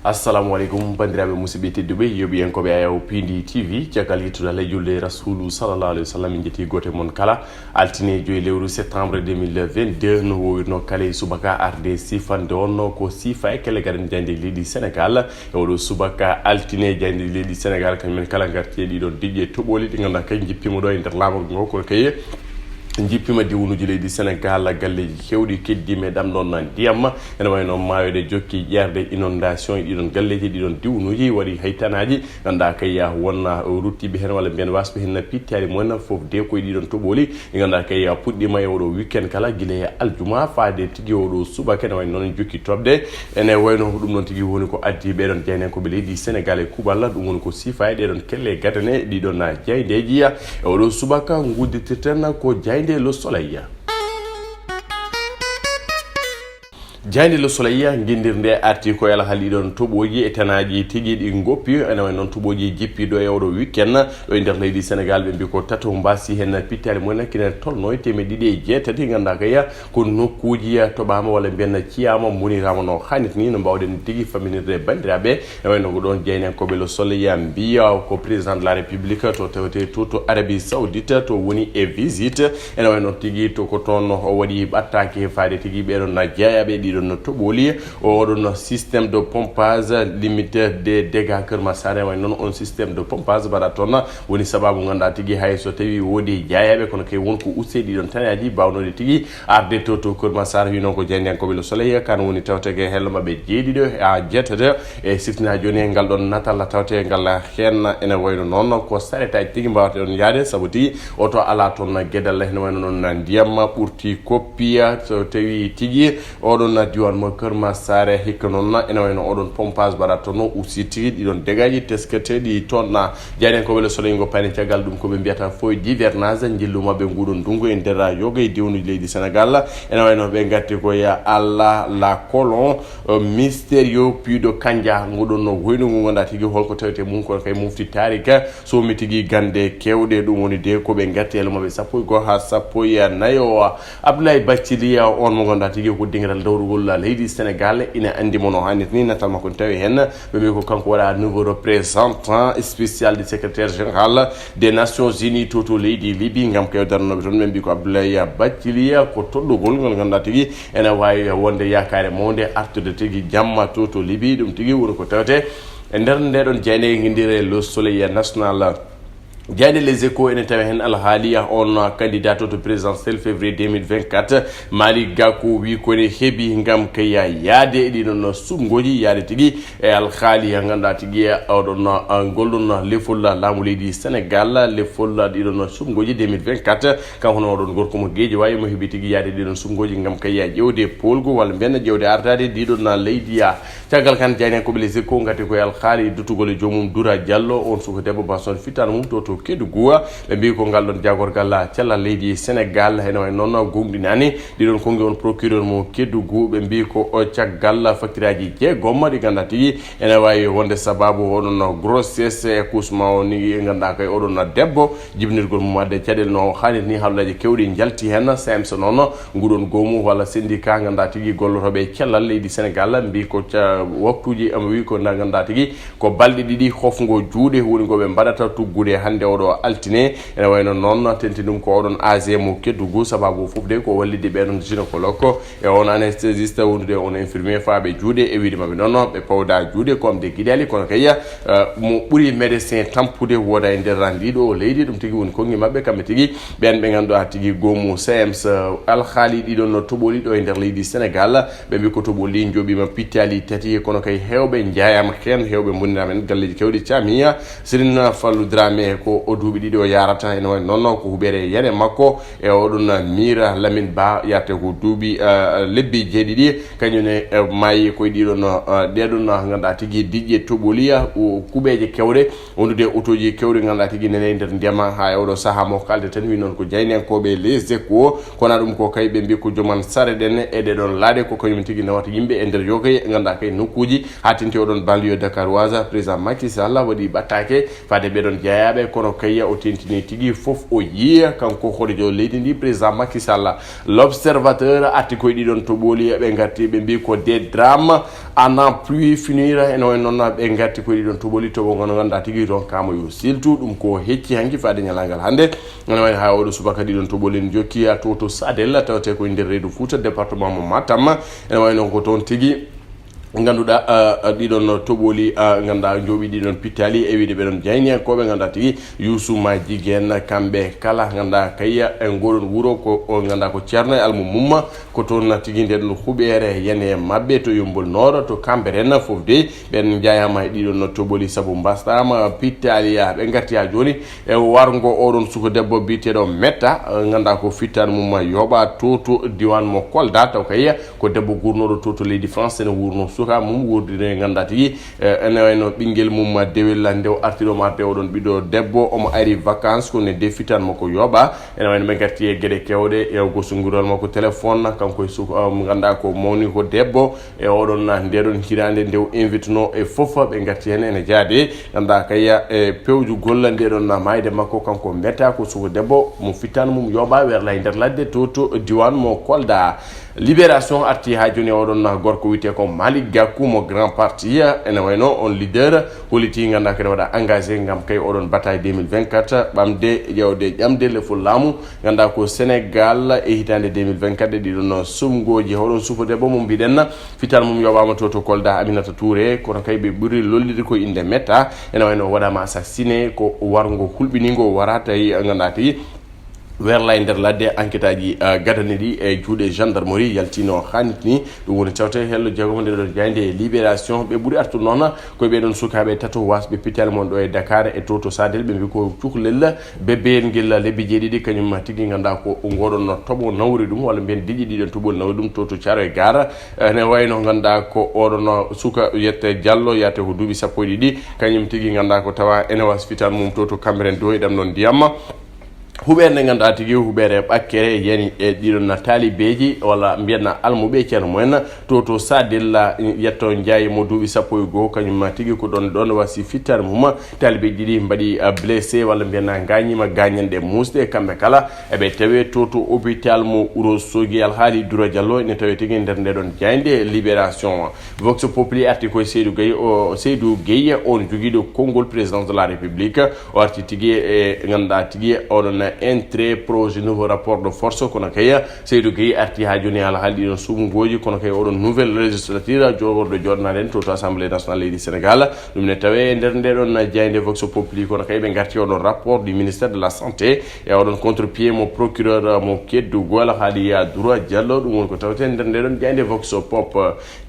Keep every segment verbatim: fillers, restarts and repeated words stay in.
Assalamu aleykum, banndiraaɓe musidɓe tedduɓe, yoɓiyankooɓe Ayaw P D T V, caggal yettude Allah e julde Rasuulu sallallahu alayhi wa sallam, min njetti gooto e mon kala. Altine joyi lewru septembre deux mille vingt-deux, no wowirno kala e subaka arde sifande on ko sifa e kelle gaɗen jaaynde leydi Senegal. E oɗo subaka altine jaaynde leydi Senegal, kañum en kala ngarti e ɗiɗon diƴƴe toɓoli ɗi ngannduɗaa kay jippima ɗo e nder laamorgo ngo, kono kay jippima diwnuji leydi Senegal, galleji kewɗi keddima e ɗam ɗon ndiyam. Ene wayi noon maayo ɗe jokki ƴeerde, inondation e ɗiɗon galleji, ɗiɗon diwnuji waɗi hay tanaaji. Ngannduɗaa kay won ruttiiɓe heen walla mbiyen wasɓe heen pittaali mumen fof de koye ɗiɗon toɓoli. Ɗi ngannduɗaa kay puɗɗiima e oɗo weekend kala gila e aljuma faade tigi oɗo subaka, ene wayi noon jokki toɓde. Ene wayno ɗum noon tigi woni ko addi ɓeɗon jaayndiyankooɓe leydi Senegal e kuuɓal, ɗum woni ko sifa e ɗeɗon kelle gadane ɗiɗon jaayndeji. E oɗo subaka ngudditirten ko jaaynde Le Soleil. Jaaynde Le Soleil, nginndir nde arti ko e alhaali ɗiɗon toɓoji e tanaaji tigi ɗi ngoppi, ene wayi noon toɓoji jippiɗo e oɗo weekend ɗo e nder leydi Senegal, ɓe mbi ko tato mbasi heen pittaali mumen kine tolno e teemeɗɗe ɗiɗi e jeetati, ngannduɗaa kay ko nokkuuji toɓaama walla mbiyen ciyaama mboniraama no haanirta ni, no mbaawɗen tigi famminirde banndiraaɓe. E wayno ko ɗon jaayndiyankooɓe Le Soleil mbiya ko président de la République to tawte to, to Arabie Saoudite to woni e visite. Ene wayno tigi to ko toon o waɗi ɓattaake faade tigi ɓeɗon jeeyaaɓe ɗiɗon toɓoli. Oɗon système de pompage limite des dégâts Kër Massar, e wayno noon on système de pompage mbaɗa toon woni sababu ngannduɗaa tigi hay so tawi woodi jeeyaaɓe kono kay won ko usti ɗiɗon tanaaji mbaawnooɗi tigi arde to, to Kër Massar, wino ko jaayndiyankooɓe Le Soleil, kan woni tawtege hello maɓɓe jeeɗiɗo haa jeetati. E siftina jooni e ngal ɗon natal tawte ngal heen ene wayno noon ko sareetaaji tigi mbaawata ɗon yahde, sabu tigi oto alaa toon gedal, ene wayno noon ndiyam ɓurti koppiya so tawi tigi oɗon diiwaan mo Kër Massar. Hikka noon ene wayno oɗon pompage mbaɗa toon usti tigi ɗiɗon dégâts ji tesketeeɗi toon. Jaayndiyankooɓe Le Soleil ngo paani caggal ɗum ko ɓe mbiyata fof hivernage njillu maɓɓe nguɗon ndungu e nder yoga e diwnuji leydi Senegal. Ene wayno ɓe ngatti ko ya Allah la colon, euh, mystérieux puits de Kanja, nguɗon no hoynu ngu ngannduɗaa tigi holko tawete mum, kono kay mofti taarika, somi tigi gannde kewɗe, ɗum woni de ko ɓe ngatti e maɓɓe sappo e goho haa sappo e nayo. Abdoulaye Bathily, on mo ngannduɗaa tigi ko dingiral dawrugol leydi Senegal, ina anndi mo no haanirta ni, natal makko ne tawi heen. Ɓe mbi ko kanko waɗa nouveau représentant spécial du secrétaire général des Nations Unies to, to leydi Libye, ngam kay darnooɓe toon. Ɓe mbi ko Abdoulaye Bathily ko toɗɗugol ngol ngannduɗaa tigi ene waawi wonde yaakaare mawnde artude tigi jamma to, to Libye. Ɗum tigi woni ko tawte e nder nde ɗon jaaynde nginndiire Le Soleil National. Jaaynde Les Échos ene tawi heen alhaali on candidat to, to présidentiel février deux mille vingt-quatre. Malick Gakou wi ko ene heɓi ngam kay yaade e ɗiɗon suɓngooji, yaade tigi e alhaali ngannduɗaa tigi oɗon, ah, ngol ɗon lefol laamu leydi Senegal, lefol ɗiɗon suɓngooji deux mille vingt-quatre. Kanko noon oɗon gorko mo Guédiawaye mo heɓi tigi yaade ɗiɗon suɓngooji ngam kay ƴeewde poolgu walla mbiyen ƴeewde artaade ɗiɗon leydi ya. Caggal kan, jaayndiyankooɓe Les Échos ngati ko e alhaali duttugol e joomum Dura Diallo, on suka debbo baston fittaandu mum to, to Kédougou. Ɓe mbi ko ngal ɗon jaagorgal cellal leydi Senegal, ene wayi noon gonɗinaani ɗiɗon konngi on procureur mo Kédougou. Ɓe mbi ko o caggal fakturaji jeegom ɗi ngannduɗaa tigi ene waawi wonde sababu oɗon grossesse e accouchement o ni ngannduɗaa kay oɗon debbo jibinirgol mum adde caɗeele no haanirta ni, haalullaaji kewɗi njalti heen. SAEMS noon nguɗon goomu walla syndicat ngannduɗaa tigi gollotooɓe e cellal leydi Senegal mbi ko ca waktuuji, am wi ko nda ngannduɗaa tigi ko balɗe ɗiɗi hofngo juuɗe woni ngo ɓe mbaɗata tuggude hannde oɗo altine. Ene wayno noon tenti ɗum ko oɗon A G mo Kédougou, sababu fof de ko wallitde ɓeɗon gynécologue e on anesthésiste wondude on infirmier faaɓe juuɗe e wiide maɓɓe noon ɓe pawda juuɗe ko am de giɗali, kono kay, eh, mo ɓuri médecin tampude wooda e nder ndiɗo leydi. Ɗum tigi woni konngi maɓɓe kamɓe tigi ɓen ɓe ngannduɗaa tigi goomu SAEMS. Alhaali ɗiɗon no toɓoli ɗo e nder leydi Senegal, ɓe mbi ko toɓoli njoɓima pittaali tati, kono kay heewɓe njaayaama heen, heewɓe mbonniraama heen, galleeji kewɗi caamiya. Sirina Fallou Dramé ko o duuɓi ɗiɗi o yarata, ene wayi noon ko huɓeere yene makko e oɗon miira Lamine Ba, yarte ko duuɓi, eh, lebbi jeeɗiɗi, kañum ne, eh, maayi koye ɗiɗon, eh, ɗeɗon, eh, ngannduɗaa tigi diƴƴe toɓoli, eh, o kuɓeeje kewɗe, wondude otooji kewɗi ngannduɗaa tigi nene e nder ndema. Haa e oɗo sahaa mo kaalde tan wi noon ko jaayndiyankooɓe Les Échos, kono ɗum ko kay ɓe mbi ko joman sare ɗen e ɗeɗon laaɗe ko kañum tigi nawata yimɓe e nder yoga e ngannduɗaa kay nokkuuji haa tenti oɗon banlieue dakaroise. Président Macky Sall waɗi ɓattaake faade ɓeɗon jeeyaaɓe, kono Kono kayya o tentini tigi fof o yiya kanko horejo leydi ndi, président Macky Sall. L'observateur arti koye ɗiɗon toɓoli, ɓe garti ɓe mbi ko des drames à n'en plus finir. Ene wayno noon ɓe garti koye ɗiɗon toɓoli, toɓo ngo ganduɗa tigi ronkama yo siltu, ɗum ko hecci hanki faade ñalagal hannde. Ene wayno ha oɗo subaka ɗiɗon toɓoli ne jokki ha to to Sadel, tawte koye nder reedu Fouta, département mo Matam. Ene wayno ko toon tigi ganduɗa, ah, ah, ɗiɗon toɓoli, ah, ganduɗa jooɓi ɗiɗon pittali e wiide ɓeɗon jayniyankoɓe ganduɗa tigi Youssou ma Jiguen, kamɓe kala ganduɗa kayya e ngoɗon wuuro ko o ganduɗa ko Ceerno e Almu Mumma, ko toon tigi nden huɓere yani e mabɓe to Yombol Nord, to Cambérène fof de ɓen jayama e ɗiɗon toɓoli saabu mbasdama pittali. Ɓe garti ha joni e wargo oɗon suka debbo biyeteɗo Metta, eh, ganduɗa ko fittan mum yoɓa to to diwan mo Kolda, taw kayya ko debbo gurnoɗo to to leydi France, ene wurno suka mum wurdine ganduɗa tigi, eh, ene wayno ɓinguel mum dewel nde o arti ɗo arde oɗon ɓiɗɗo debbo, omo ari vacances, kono de fittan mo ko yoɓa. Ene wayno ɓe garti e gueɗe kewɗe e gosogirol makko téléphone, kanko e suka, um, ganduɗa ko mawni ko debbo, e oɗon na ndeɗon hirande nde o invitno e fof ɓe garti hen ene jaade. Ganduɗa kayya e pewjugol ndeɗon na mayde makko kanko Metta ko suka debbo mo fittan mum yoɓa werla e nder ladde to to diwan mo Kolda. Libération arti ha joni e oɗon gorko wiyete ko Malick Gakou mo Grand Parti, ene wayno on leader holliti ganduɗa kadi waɗa engagé gam kay oɗon bataille deux mille vingt-quatre ɓamde ƴewde ƴamde lefol laamu. Ganduɗa ko Sénégal e hitande deux mille vingt-quatre ɗiɗon sumgoji, hoɗon suka debbo mo mbiɗen fittan mum yoɓama to to Kolda, Aminata Touré, kono kay ɓe ɓuri lollude ko inde Metta. Ene wayno waɗama assassiné ko wargo hulɓinigo wara tawi ganduɗa tawi werla e nder ladde. Enquête aji, ah, gadani ɗi e juuɗe gendarmerie yaltino hannit ni. Ɗum woni tawte hello jeegomo nde ɗon jayde e Libération. Ɓe ɓuri artude noon ko ɓeɗon sukaɓe tato wasɓe pittali mon ɗo e Dakar e to to Sadel, ɓe mbi ko cukalel bebeyel ngel lebbi jeeɗiɗi, kañum tigi ganduɗa ko ngoɗon toɓo nawri ɗum, walla mbiyen diƴƴe ɗiɗon toɓol nawri ɗum to to Thiaroye Gare. Ene wayno ganduɗa ko oɗon suka wiyete Diallo, yahate ko duuɓi sappo e ɗiɗi, kañum tigi ganduɗa ko tawa ene was fittan mum to to Cambérène Doo e ɗam ɗon ndiyam. Huɓere nde ganduɗa tigi huɓere ɓakkere yani e ɗiɗon na taalibeji walla mbiyanna almuɓe ceerno mumen to to Sadel, yetto Ndiaye mo duuɓi sappo e goho, kañum tigi ko ɗon ɗon wasi fittare mum. Taalibeji ɗiɗi mbaɗi, ah, blessé walla mbiyanna gañima gañanɗe musɗe, kamɓe kala eɓe tawe to to hôpital mo Wuro Sogi. Alhaali Dura Diallo ene tawe tigi nder nde ɗon jayde Libération. Vox Populi arti koye Seydou Gueye, o Seydou Gueye on jogiiɗo konngol présidence de la République, o arti tigi e ganduɗa tigi oɗon entrée projet nouveau rapport de force, kono kay Seydou Gueye arti ha joni alhaali ɗiɗon sumgoji, kono kay oɗon nouvelle législature jogorɗo joɗanaɗen to to Assemblée nationale leydi Sénégal. Ɗum ne tawe e nder nde ɗon jayde Vox Populi, kono kay ɓe garti oɗon rapport du ministère de la santé e oɗon contre-pied mo procureur mo Kédougou, alhaali ya Dura Diallo, ɗum woni ko tawte nder nde ɗon jayde Vox Pop.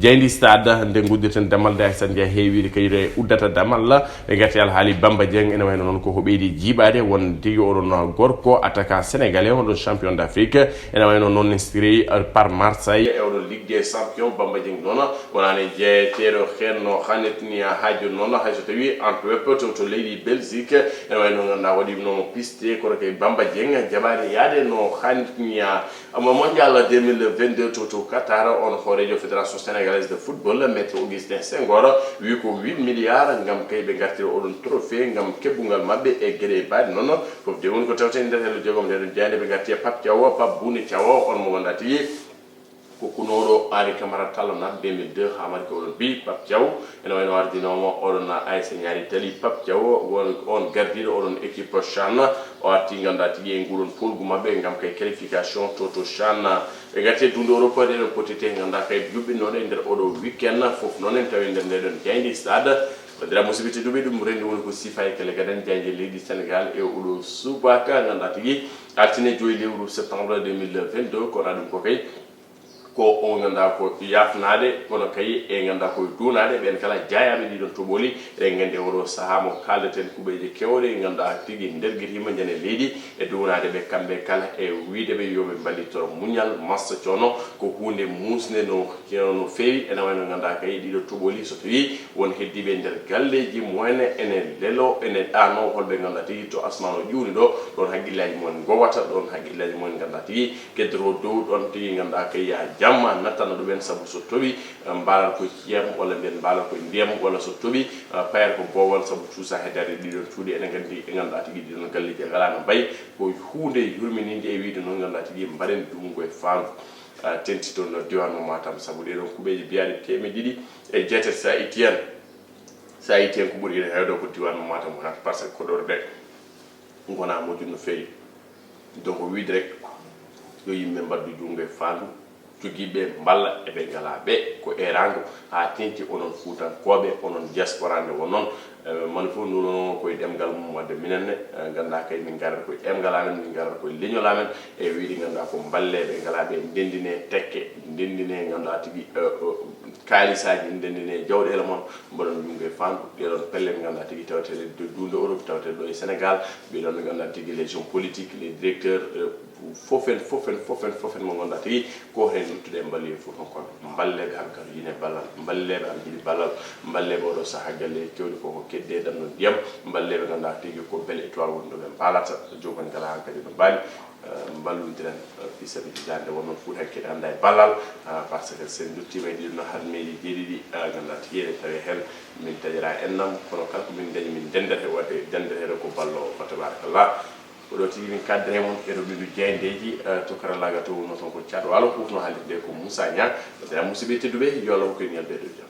Jayndi Stade nde guddirten damal nde Aysata Ndiaye heewiri kayre uddata damal. Ɓe garti alhaali Bamba Dieng, ene wayno noon ko hoɓeydi jiiɓaade won tigi oɗon gorko attaquant sénégalais, oɗon champion d'Afrique. Ene wayno noon inscrit par Marseille e oɗon Ligue des Champions. Bamba Dieng noon wonani jeeyeteeɗo heen no hannetini ha jooni noon, hayso tawi Antwerp to to leydi Belgique. Ene wayno ganduɗa waɗi noon piste, kono kay Bamba Dieng jaɓaani yaade no hannetini Amma mondial deux mille vingt-deux to to Qatar, on hooreejo Fédération Sénégalaise de Football, Maître Augustin Senghor, wi ko huit milliards ngam kay ɓe ngartira oɗon trophée ngam kebbungal maɓɓe e geɗe e baɗe noon. Fof de woni ko tawte nder hello jogom nde ɗon jayde ɓe ngarti e Pape Thiaw, Pape Bouna Thiaw, on mo ganduɗa tigi ko kunooɗo Henri Camara Talon deux mille deux haa mari ko oɗon bi Pape Thiaw. Ene wayno ardinooma oɗon Aissa Niary Tali Pape Thiaw, won on gardiiɗo oɗon équipe CHAN. O arti ngannduɗaa tigi e nguɗon polgu maɓɓe ngam kay qualification to to CHAN. Ɓe ngarti e dunde Europe ɗe ɗon poti te ngannduɗaa kay yuɓɓinnoɗe e nder oɗo weekend. Fof noon en tawi nder nde ɗon jayndi stade. Bandira musidɓe tedduɓe, ɗum renndi woni ko sifa e kele gaden jayndi leydi Sénégal e oɗo subaka ngannduɗaa tigi altine joyi lewru septembre deux mille vingt-deux. Kono ɗum ko kay ko o ngannduɗaa ko yaafnaade, kono kay e ngannduɗaa ko duunaade ɓeen kala jaayaaɓe ɗiɗon toɓoli. Eɗen nganndi oɗo sahaa mo kaaldeten kuɓeeje keewɗe ngannduɗaa tigi ndergitiima njane leydi e duunaade ɓe kamɓe kala e wiyde ɓe yo ɓe mballitoro muñal massa coono. Ko huunde muusnde no, no feewi. Ene wayno ngannduɗaa kay ɗiɗo toɓoli so tawii won heddiiɓe nder galleeji mumen ene lelo, ene ɗaano holɓe ngannduɗaa tigi to asmaan o ƴuwni ɗo, ɗoon hakkillaaji mumen ngowata, ɗoon hakkillaaji mumen ngannduɗaa tigi keddoro dow ɗoon tigi ngannduɗaa kay yaa Jamma nattana ɗumen sabu so towi mbalar ko ciyam walla mbiyen mbalar ko ndiyam walla so towi payar ko boowal sabu cuusa he darde ɗiɗon cuuɗi ene nganndi e ngannduɗaa tigi ɗiɗon galleeji e ngalaa no mbayi. Ko huunde yurmininde e wiyde noon ngannduɗaa tigi mbaɗen junngo e faandu tenti toon no diwan mo Matam sabu ɗee ɗoon kuɓeeji biyaaɗi teemedde ɗiɗi e jeetati sa itti heen sa itti heen ko ɓuri ene heewde ko diwan mo Matam wonata par ce que ko ɗo de ngonaa moƴƴu no feewi. Donc wiyde rek yo yimɓe mbaɗdu junngo e faandu jogiiɓe mballa eɓe ngalaa ɓe ko eeraango haa teŋti onon fuutankooɓe onon diaspora nde won noon moni fof ndulono koye ɗemngal mum wadde minen ne nganndaa kay min ngarata koye ɗemngal amen min ngarata koye leñol amen e wiyde ngannduɗaa ko mballeeɓe ngalaa ɓe ndenndine tekke ndenndine ngannduɗaa tigi kaalisaaji ndenndine jawɗeele mon mboɗon junngo e faandu ɗeɗon pelle ɓe ngannduɗaa tigi tawetee duunde Europe tawetee ɗo e Sénégal ɓeɗon ɓe ngannduɗaa tigi les hommes politiques les directeurs fofen fofen fofen fofen mo ngannduɗaa tigi ko heen luttude e mballuye fof noon kono mballeeɓe hankadi yine ballal mballeeɓe hankadi ballal mballeeɓe oɗo sahaa galle kewɗi koko kedde ɗanno ndiyam mballeeɓe ngannduɗaa tigi ko belle étoile woni ɗo ɓe mbaalata joomum en ngalaa hankadi no mbaali mballondiren fi sabilillah nde wonnoon fof hakkille annda e ballal par ce que sen duttima e ɗiɗo no harmeeji jeeɗiɗi ngannduɗaa tigi eɗen tawi heen min dañira ennam kono kala ko min dañi min ndendata e waɗde ndendata ko ballo fa tabarakallah ko ɗo tigi min kaddere mon e roɓiɗo jeyndeji to karallagal to wonno toon ko caɗo alo fof no haalirde ko Moussa Niang dara musidɓe tedduɓe yo Allah hokku en ñalɗo e dow jam